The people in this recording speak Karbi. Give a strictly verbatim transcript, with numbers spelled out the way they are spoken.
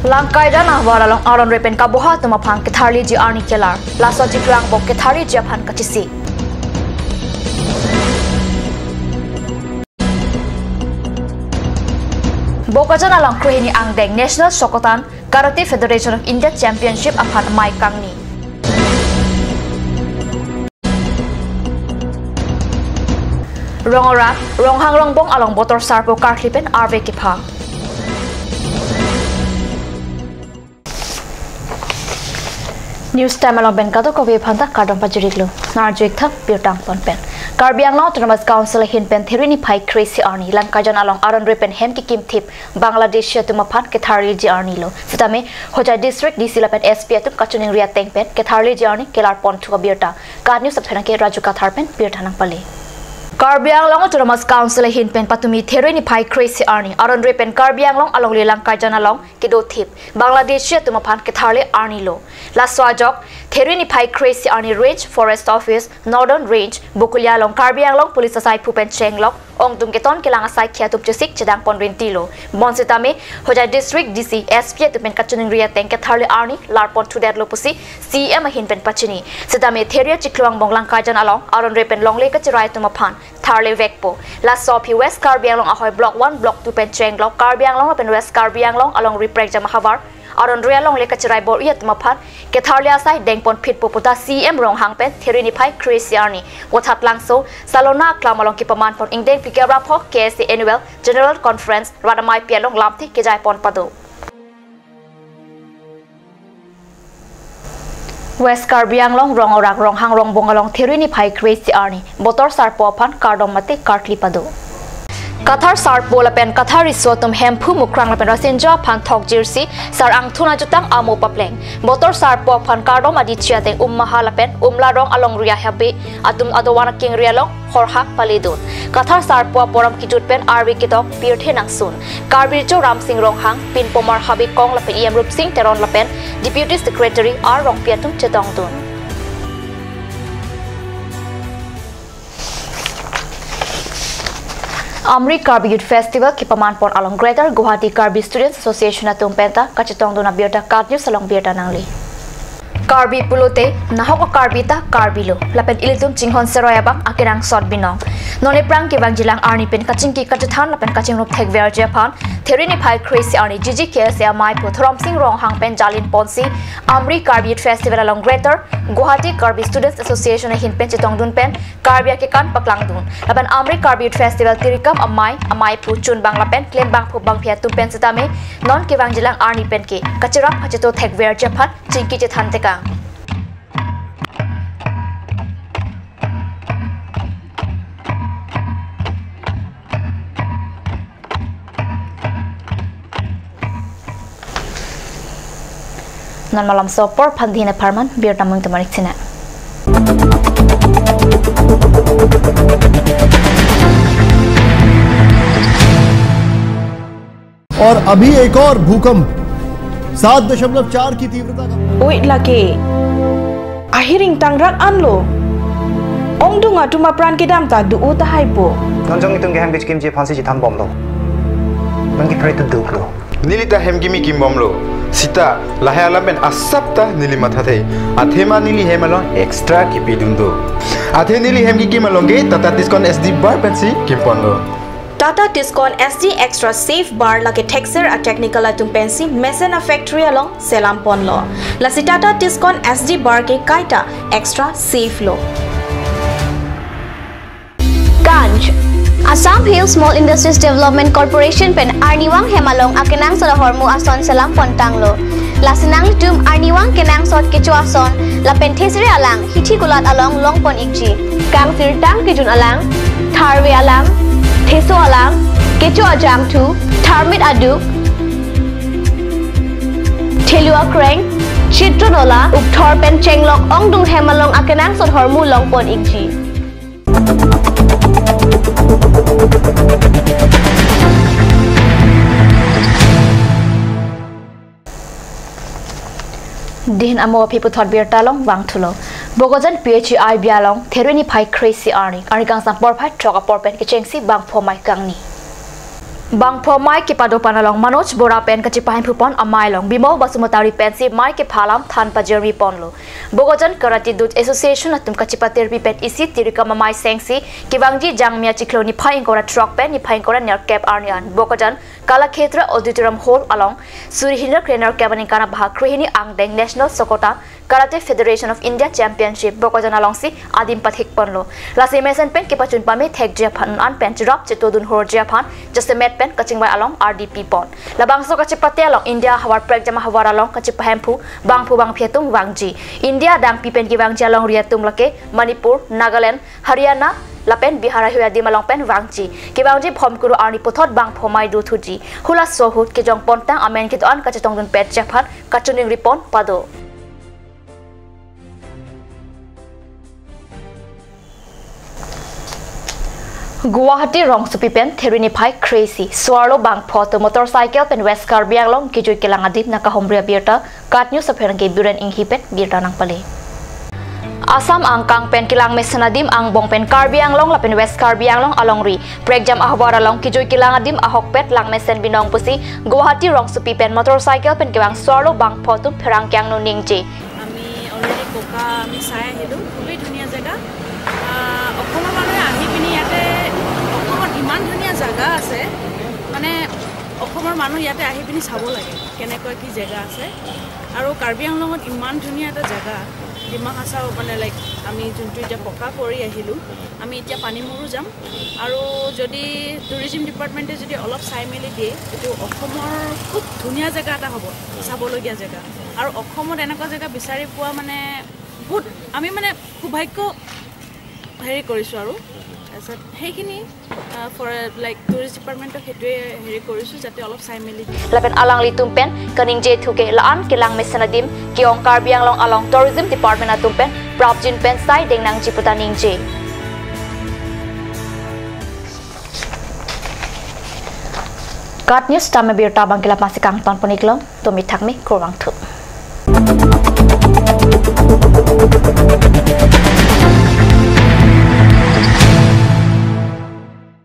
Langkaijan ahavar along aron-re pen kaboha atum aphan ketharliji arni kelar. Laso chiklo angbong ketharliji aphan kachesik. Bokajan along krehini angdeng National Shokotan Karate Federation of India Championship aphan amei kangni. Rong-orak, Ronghang Rongbong along botor sarpo karkli pen arve kepha. News Time along pen kadokave aphanta kardom pajir-iklo. Nangarju-ik thak birta angpon pen. Karbi Anglong Autonomous Council ahin pen Theru niphai kre-isi arni Langkaijan along aron-re pen hem kekimthip Bangladeshi atum aphan ketharliji arni lo. Sitame Hojai District D C lapen S P atum kachiningri ateng pen ketharliji arni kelar ponthu abirta. KAT News aphan ke Raju Kathar pen birta nangpale. Karbi Anglong Autonomous Council ahin pen patumi Theru niphai kre-isi arni aron-re pen Karbi Anglong alongle Langkaijan along kedothip Bangladeshi atum aphan ketharli arni lo. Laso ajok Theru niphai kre-isi arni Range Forest Office, Northern Range, Bokolia along Karbi Anglong Police asaiphu pen chenglok ongdung keton kelang asaikhi atum chesik chedang pon rinti lo. Bonsitame Hojai District D C, S P atum pen kachiningri ateng ketharli arni lar ponthudetlo pusi C M ahin pen pachini. Sitame Theru achiklo angbong Langkaijan along aron-re pen longle kacherai atum aphan tharli vekpo. Laso aphi West Karbi Anglong ahoi Block one, Block two pen chenglok Karbi Anglong lapen West Karbi Anglong alongri prekjam ahavar aron-re alongle kacherai bor-i atum aphan ketharli asai dengpon phitpo puta C M Ronghang pen Theru niphai kre-isi arni Vothatlangso Salona Aklam along kepaman pon ingdeng phlikep ra pho K S A Annual General Conference rat ameipi along lamthe kejai pon pado. West Karbi Anglong Rong-orak Ronghang Rongbong along Theru niphai kre-isi arni botor sarpo aphan kardom mate karkli pado. Kathar sarpo lapen kathar riso atum Hemphu Mukrang lapen Rasinjo aphan thokjirsi sar angthun ajutang amo papleng. Botor sarpo aphan kardom adichi ateng Ummaha lapen Umlarong alongri ahabe atum adovan akengri along horhak paledun. Kathar sarpo aporom kijut pen arve kedok pirthe nangsun. Karbi Recho Ramsing Ronghang, Pinpomar Habe Kong lapen E M Rupsing Teron lapen Deputy Secretary R Rongpi atum chetongdun. Amri Karbi Youth Festival kepaman pon along Greater Guwahati Karbi Students Association atum penta kachetongdun abirta KAT News along birta nangli. Karbi pulote nahok Karbi ta Karbi lo. Lapen ilitum chinghon seroi abang akenangsot binong. Non ephrang kevangjilang arni pen kachingki kachethan lapen kachingrum thekverji aphan Theru niphai kre-isi arni G G K S A amei pu Dhoromsing Ronghang pen jalin ponsi Amri Karbi Youth Festival along Greater Guwahati Karbi Students Association ahin pen chetongdun pen Karbi akekan paklangdun. Lapen Amri Karbi Youth Festival tirikam amei, amei pu chunbang lapen klembangpo bangpi atum pen sitame non kevangjilang arni pen ke kacherap kacheto thekverji aphan chingki chethan tekang. Non malomso apor aphan dina pharman birta mung temanik sina. और अभी एक और भूकंप सात दशमलव चार की तीव्रता का। Oi lake. Ahiring tangrak anlo. Ongdung atum apran kedam ta do-o tahai po. Non jong itum ke hem kechekimji aphansi chethan bomlo. Non ke pray to do lo. Neli ta hem kimi kim bomlo. Sita lahai alam pen asap ta neli mathathe. Athema neli hem along extra kipidun do. Athe neli hem kikim along ke Tata Tiscon S D bar pensi kim ponlo. Tata Tiscon S D Extra Safe Bar lake thekser a-technical atum pensi mesen a-factory along selam ponlo. Lasi Tata Tiscon S D Bar ke kaita extra safe lo. Ganj. Assam Hill Small Industries Development Corporation pen arnivang hem along akenangsot ahormu ason selam pon tanglo. Lasi nanglitum arnivang kenangsot kecho ason lapen thesere alang hithi kulat along long pon ikji. Kangsirtang kejun alang, tharve alang, theso alang, kecho ajangthu, tharmit aduk, thelu akreng, chitro nola, ukthor pen chenglok ongdung hem along akenangsot ahormu long pon ikji. Dihin amo aphi puthot birta along vangthulo. Bokajan P H E I B along Theru niphai kre-isi arni, arni kangsam porphai throk apor pen kechengsi bangpho amei kangni. Bangpho amei kepado pan along Manoj Bora pen kachipahemphu pon amei along Bimal Basumatary pensi amei kepha alam than pajirmi ponlo. Bokajan Karate Dut Association atum kachipatirpi pen isi tirikam amei sengsi kevangji Jangmi achiklo niphai ingkoi ra throk pen niphai ingkoi ra nerkep arni an Bokajan Kalakshetra Auditorium Hall along suri hini ra krenerkep aningkan abahak krehini angdeng National Sokotan Karate Federation of India Championship Bokajan alongsi adim pathik ponlo. Lasi mesen pen kepachun pame thekji aphan un an pen cherap chetodun horji aphan jasemet pen kachingvai along ardi pi pon. Labangso kachipate along India ahavar prekjam ahavar along kachipahemphu bangphu bangphi atum vangji. India adangpi pen kevangji alongri atum lake Manipur, Nagaland, Haryana lapen Bihar ahui adim along pen vangji. Kevangji Bhomkuru arni puthot bangpho amei dothuji. Hula sohut kejong pontang amen kedo-an kachetongdun petji aphan kachiningri pon pado. Guwahati rongsopi pen Theri niphai kre-isi suarlo bangpho atum motorcycle pen West Karbi Anglong kejui kelang adim nangkahumri abirta KAT News apherangke Biren Inghi pen birta nangpale. Assam angkang pen kelang mesen adim angbong pen Karbi Anglong lapen West Karbi Anglong alongri prekjam ahavar along kejui kelang adim ahokpet langmesen binong pusi Guwahati rongsopi pen motorcycle pen kevang suarlo bangpho atum pherangke angno ningje. আমি already Coca আমি চাই আহিলোঁ, খুবেই ধুনীয়া জেগা। আহ, অসমৰ মানুহে আহি পিনি ইয়াতে, অসমত ইমান ধুনীয়া জেগা আছে, মানে অসমৰ মানুহ ইয়াতে আহি পিনি চাব লাগে কেনেকুৱা কি জেগা আছে। আৰু কাৰ্বি আংলঙত ইমান ধুনীয়া এটা জেগা, ডিমা হাছাও মানে লাইক আমি যোনটো এতিয়া পকা কৰি আহিলোঁ, আমি এতিয়া পানীমূৰো যাম। আৰু যদি টুৰিজিম ডিপাৰ্টমেণ্টে যদি অলপ চাই মেলি দিয়ে, এইটো অসমৰ খুব ধুনীয়া জেগা এটা হ'ব, চাবলগীয়া জেগা। আৰু অসমত এনেকুৱা জেগা বিচাৰি পোৱা মানে বহুত, আমি মানে সৌভাগ্য হেৰি কৰিছোঁ আৰু। তাৰপিছত সেইখিনি ফৰ লাইক টুৰিষ্ট ডিপাৰ্টমেণ্টক সেইটোৱে হেৰি কৰিছোঁ যাতে অলপ চাই মেলি দিয়ে। Lapen alanglitum pen kaningje thu ke la-an kelang mesen adim ke-ong Karbi Anglong along Tourism Department atum pen prapjin pen sai deng nangji pu ta ningje. KAT News tame birta abang ke la-ansi kangton pon-iklo, tumi thakmi, kurvangthu.